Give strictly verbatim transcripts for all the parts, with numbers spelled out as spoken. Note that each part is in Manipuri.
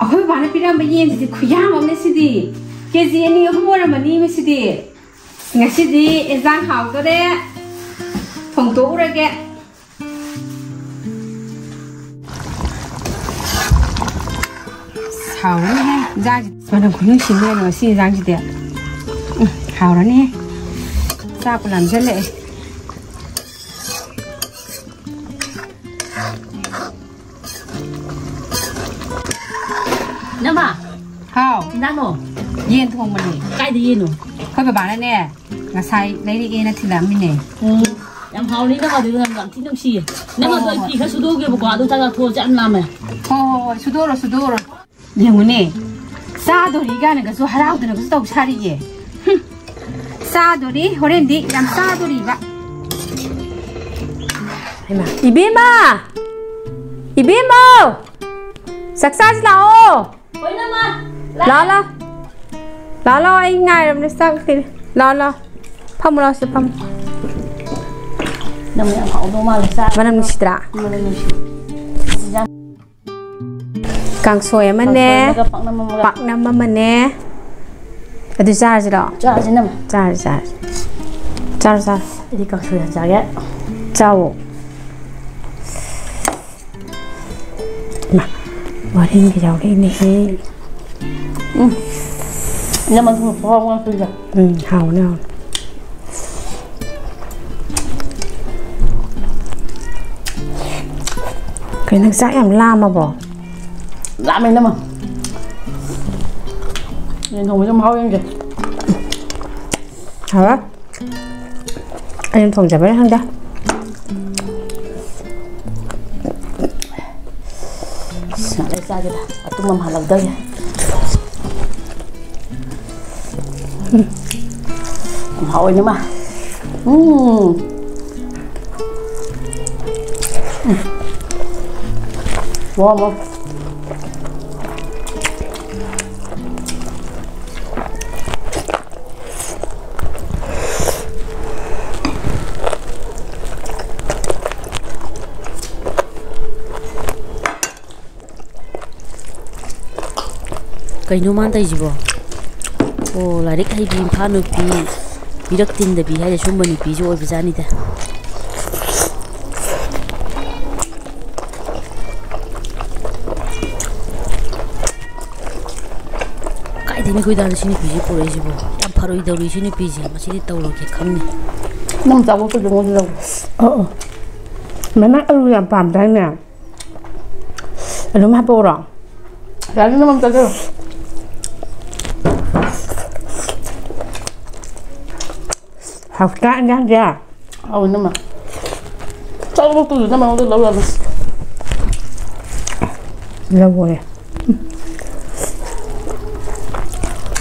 ꯑꯩꯈꯣꯏ ꯕꯥꯅ ꯄꯤꯔꯝꯕ ꯌꯦꯟꯁꯤꯗꯤ ꯈꯨꯌꯥꯝ ꯑꯃꯅꯦ ꯁꯤꯗꯤ꯫ ꯀꯦ ꯖꯤ ꯑꯅꯤ ꯑꯍꯨꯝ ꯑꯣꯏꯔꯝꯃꯅꯤ ꯃꯁꯤꯗꯤ꯫ ꯉꯁꯤꯗꯤ ꯏꯟꯖꯥꯡ ꯍꯥꯎꯗꯣꯔꯦ꯫ ꯊꯣꯡꯗꯣꯛꯎꯔꯒꯦ꯫ ꯍꯥꯎꯔꯅꯤꯍꯦ ꯏꯟꯖꯥꯡꯁꯤ꯫ ꯃꯅꯝ ꯈꯨꯅꯨꯡꯁꯤꯃ ꯂꯩꯔꯦ ꯉꯁꯤ ꯏꯟꯖꯥꯡꯁꯤꯗꯤ꯫ ꯎꯝ, ꯍꯥꯎꯔꯅꯤꯍꯦ꯫ ꯆꯥꯛꯄꯨ ꯂꯥꯝꯁꯤꯜꯂꯛꯑꯦ꯫ ꯅꯃ꯫ ꯍꯥꯎ꯫ ꯏꯟꯖꯥꯡꯅꯣ? ꯌꯦꯟ ꯊꯣꯡꯕꯅꯦ꯫ ꯀꯥꯏꯗ ꯌꯦꯟꯅꯣ? ꯑꯩꯈꯣꯏ ꯕꯕꯥꯅꯅꯦ, ꯉꯁꯥꯏ ꯂꯩꯔꯛꯑꯦꯅ ꯊꯤꯜꯂꯛꯑꯝꯃꯤꯅꯦ꯫ ꯎꯝ꯫ ꯌꯥꯝ ꯍꯥꯎꯅꯤ ꯅꯃ, ꯑꯗꯨꯗꯤ ꯌꯥꯝ, ꯌꯥꯝ ꯊꯤ ꯅꯨꯡꯁꯤꯌꯦ꯫ ꯅꯃ, ꯍꯣꯏ, ꯑꯗꯣ ꯑꯩ ꯍꯣꯏ꯫ ꯐꯤ ꯈꯔ ꯁꯨꯗꯣꯛꯑꯒꯦꯕꯀꯣ, ꯑꯗꯨ ꯆꯥꯛ ꯆꯥꯊꯣꯛꯑꯁꯦ, ꯌꯥꯝ ꯂꯥꯝꯃꯦ꯫ ꯍꯣꯏ, ꯍꯣꯏ, ꯍꯣꯏ, ꯁꯨꯗꯣꯛꯎꯔꯣ, ꯁꯨꯗꯣꯛꯎꯔꯣ꯫ ꯌꯦꯡꯉꯨꯅꯦ, ꯆꯥꯗꯣꯔꯤ ꯀꯥꯏꯅꯒꯁꯨ ꯍꯔꯥꯎꯗꯅꯒꯁꯨ ꯇꯧ ꯁꯥꯔꯤꯌꯦ꯫ ꯍꯨꯝ, ꯆꯥꯗꯣꯔꯤ, ꯍꯣꯔꯦꯟꯗꯤ ꯌꯥꯝ ꯆꯥꯗꯣꯔꯤꯕ꯫ ꯍꯩꯃꯥ, ꯏꯕꯦꯝꯃ! ꯏꯕꯦꯝꯃꯧ! ꯆꯥꯛ ꯆꯥꯁꯤ ꯂꯥꯛꯑꯣ! ꯍꯣꯏ, ꯅꯃ꯫ ꯂꯥꯛꯑꯣ, ꯂꯥꯛꯑꯣ꯫ ꯂꯥꯛꯑꯣ, ꯂꯥꯛꯑꯣ, ꯑꯩ ꯉꯥꯏꯔꯕꯅꯦ, ꯆꯥꯛ ꯊꯤꯔꯦ꯫ ꯂꯥꯛꯑꯣ, ꯂꯥꯛꯑꯣ꯫ ꯐꯝꯃꯨ ꯂꯥꯛꯑꯣ, ꯁꯤꯗ ꯐꯝꯃꯨ꯫ ꯅꯃ ꯌꯥꯝ ꯍꯥꯎꯗꯧ ꯃꯥꯜꯂꯦ, ꯆꯥ꯫ ꯃꯅꯝ ꯅꯨꯡꯁꯤꯗ꯭ꯔꯥ? ꯃꯅꯝ ꯅꯨꯡꯁꯤ꯫ ꯏꯟꯖꯥꯡ ꯀꯥꯡꯁꯣꯏ ꯑꯃꯅꯦ, ꯀꯥꯡꯁꯣꯏ ꯑꯃꯒ ꯄꯥꯛꯅꯝ ꯑꯃꯒ꯫ ꯄꯥꯛꯅꯝ ꯑꯃꯅꯦ꯫ ꯑꯗꯨ ꯆꯥꯔꯁꯤꯔꯣ? ꯆꯥꯔꯁꯤ, ꯏꯅꯝꯃ꯫ ꯆꯥꯔꯁꯤ, ꯆꯥꯔꯁꯤ꯫ ꯆꯥꯔꯣ, ꯆꯥꯔꯣ꯫ ꯑꯩꯗꯤ ꯀꯥꯡꯁꯣꯏ ꯌꯥꯝ ꯆꯥꯒꯦ꯫ ꯆꯥꯎꯋꯣ꯫ ꯏꯃꯥ, ꯋꯥꯔꯦꯡꯒ ꯌꯥꯎꯔꯛꯏꯅꯦꯍꯦ꯫ ꯎꯝ꯫ ꯏꯅꯝꯃ, ꯊꯨꯝ ꯈꯨꯍꯥꯎ ꯑꯃ ꯄꯤꯖ꯫ ꯎꯝ, ꯍꯥꯎꯅꯤ, ꯍꯥꯎꯅꯤ꯫ ꯀꯩꯅꯣ, ꯅꯪ ꯆꯥꯛ ꯌꯥꯝ ꯂꯥꯝꯃꯕꯣ? ꯂꯥꯝꯃꯦ, ꯏꯅꯝꯃ꯫ ꯌꯦꯟ ꯊꯣꯡꯕꯁꯦ ꯃꯍꯥꯎ ꯌꯦꯡꯒꯦ꯫ ꯍꯥꯎꯔꯦ꯫ ꯑꯩꯅ ꯊꯣꯡꯖꯕꯩꯔ ꯈꯪꯗꯦ꯫ ꯑꯁ, ꯉꯥꯛ ꯂꯩ ꯆꯥꯒꯦꯗ꯫ ꯑꯇꯨꯝ ꯑꯃ ꯍꯥꯜꯂꯛꯇꯧꯔꯦ꯫ ꯎꯝ꯫ ꯌꯥꯝ ꯍꯥꯎꯋꯦ, ꯏꯅꯝꯃ꯫ ꯎꯝ꯫ ꯎꯝ꯫ ꯋꯥ, ꯋꯥ꯫ ꯀꯩꯅꯣ ꯃꯥꯅ ꯇꯧꯔꯤꯁꯤꯕꯣ? ꯑꯣ, ꯂꯥꯏꯔꯤꯛ ꯍꯩꯕꯤ ꯏꯝꯐꯥꯜ ꯅꯨꯄꯤ, ꯃꯤꯔꯛ ꯇꯤꯟꯗꯕꯤ ꯍꯥꯏꯁꯦ ꯁꯨꯝꯕ ꯅꯨꯄꯤꯁꯨ ꯑꯣꯏꯕꯖꯥꯠꯅꯤꯗ꯫ ꯀꯥꯏꯗꯩꯅꯣ ꯑꯩꯈꯣꯏ ꯗꯥꯗ ꯁꯤ ꯅꯨꯄꯤꯁꯤ ꯄꯨꯔꯛꯏꯁꯤꯕꯣ? ꯌꯥꯝ ꯐꯔꯣꯏꯗꯧꯔꯤ ꯁꯤ ꯅꯨꯄꯤꯁꯦ꯫ ꯃꯁꯤꯗꯤ ꯇꯧꯔꯒꯦ ꯈꯪꯅꯤ꯫ ꯅꯪ ꯆꯥꯕ ꯀꯩꯗꯧꯉꯩꯗ ꯂꯧꯒꯦ? ꯑꯣ, ꯑꯣ꯫ ꯃꯃꯥ ꯑꯂꯨ ꯌꯥꯝ ꯄꯥꯝꯗꯥꯏꯅꯦ? ꯑꯗꯨꯝ ꯍꯥꯞꯄꯛꯎꯔꯣ? ꯌꯥꯅꯤ, ꯅꯪ ꯑꯝꯇ ꯆꯥꯖꯔꯣ꯫ ꯍꯥꯎꯇ꯭ꯔꯥ ꯏꯟꯖꯥꯡꯁꯦ? ꯍꯥꯎ, ꯏꯅꯝꯃ꯫ ꯆꯥꯛ ꯂꯧꯕꯛꯇꯨꯁꯨ ꯏꯅꯝꯃ ꯑꯩꯉꯣꯟꯗ ꯂꯧ ꯌꯥꯕꯅꯤ꯫ ꯂꯧꯑꯣꯌꯦ꯫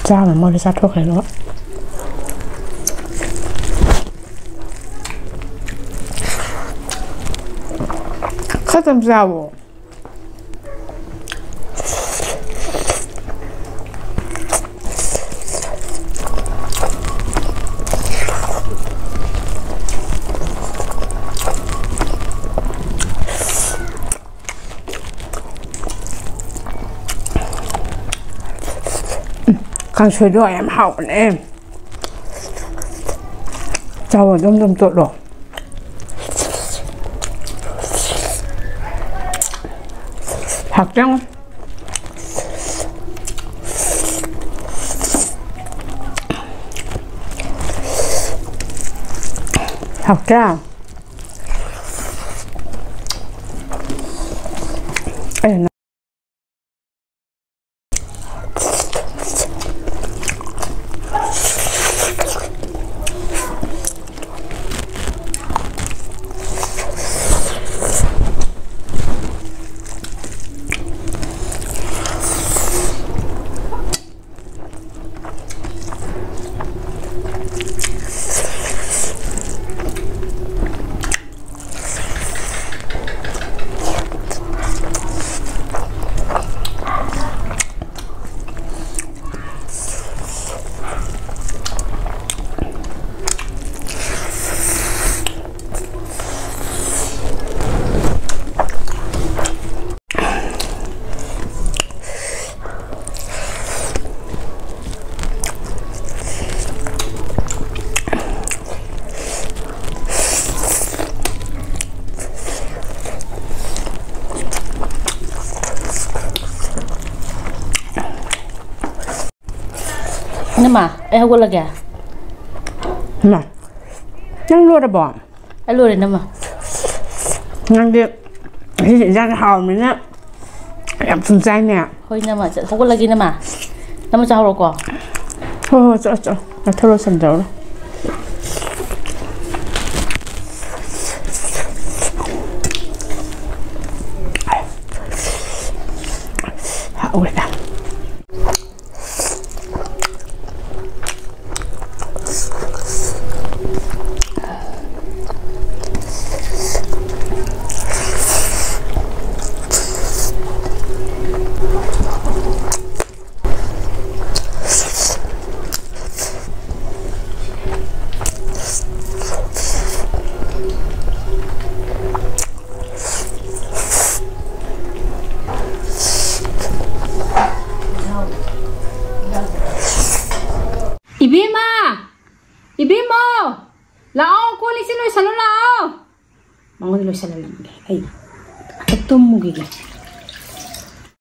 ꯆꯥꯝꯃ ꯃꯣꯏꯗ ꯆꯥꯊꯣꯛꯈ꯭ꯔꯦ ꯑꯗꯨꯒ꯫ ꯈꯔꯇꯪ ꯆꯥꯎꯋꯣ꯫ ꯀꯥꯡꯁꯣꯏꯗꯣ ꯌꯥꯝ ꯍꯥꯎꯕꯅꯦ꯫ ꯆꯥꯎ, ꯑꯗꯨꯝ ꯑꯗꯨꯝ ꯇꯣꯠꯂꯣ꯫ ꯍꯛꯆꯥꯡ ꯍꯛꯆꯥꯡ ꯏꯃꯥ, ꯑꯩ ꯍꯧꯒꯠꯂꯒꯦ꯫ ꯏꯃꯥ, ꯅꯪ ꯂꯣꯏꯔꯕꯣ? ꯑꯩ ꯂꯣꯏꯔꯦ, ꯅꯝꯃ꯫ ꯅꯪꯗꯤ ꯉꯁꯤꯗꯤ ꯏꯟꯖꯥꯡ ꯍꯥꯎꯔꯃꯤꯅ ꯌꯥꯝ ꯊꯨꯅ ꯆꯥꯏꯅꯦ꯫ ꯍꯣꯏ, ꯅꯝꯃ, ꯆꯠ-, ꯍꯧꯒꯠꯂꯒꯦ, ꯅꯝꯃ꯫ ꯅꯝꯃ ꯆꯥꯍꯧꯔꯣꯀꯣ꯫ ꯍꯣꯏ, ꯍꯣꯏ, ꯆꯠꯂꯣ, ꯆꯠꯂꯣ꯫ ꯅꯊꯧ ꯂꯣꯏꯁꯟꯖꯧꯔꯣ꯫ ꯍꯥꯎꯋꯦ꯫ ꯏꯕꯦꯝꯃ! ꯏꯕꯦꯝꯃ! ꯂꯥꯛꯑꯣ, ꯀꯣꯜ ꯂꯤꯛꯁꯦ ꯂꯣꯏꯁꯜꯂꯣ ꯂꯥꯛꯑꯣ꯫ ꯃꯉꯣꯟꯗ ꯂꯣꯏꯁꯜꯍꯜꯂꯝꯒꯦ ꯑꯩ꯫ ꯑꯝꯇ ꯇꯨꯝꯃꯨꯈꯤꯒꯦ꯫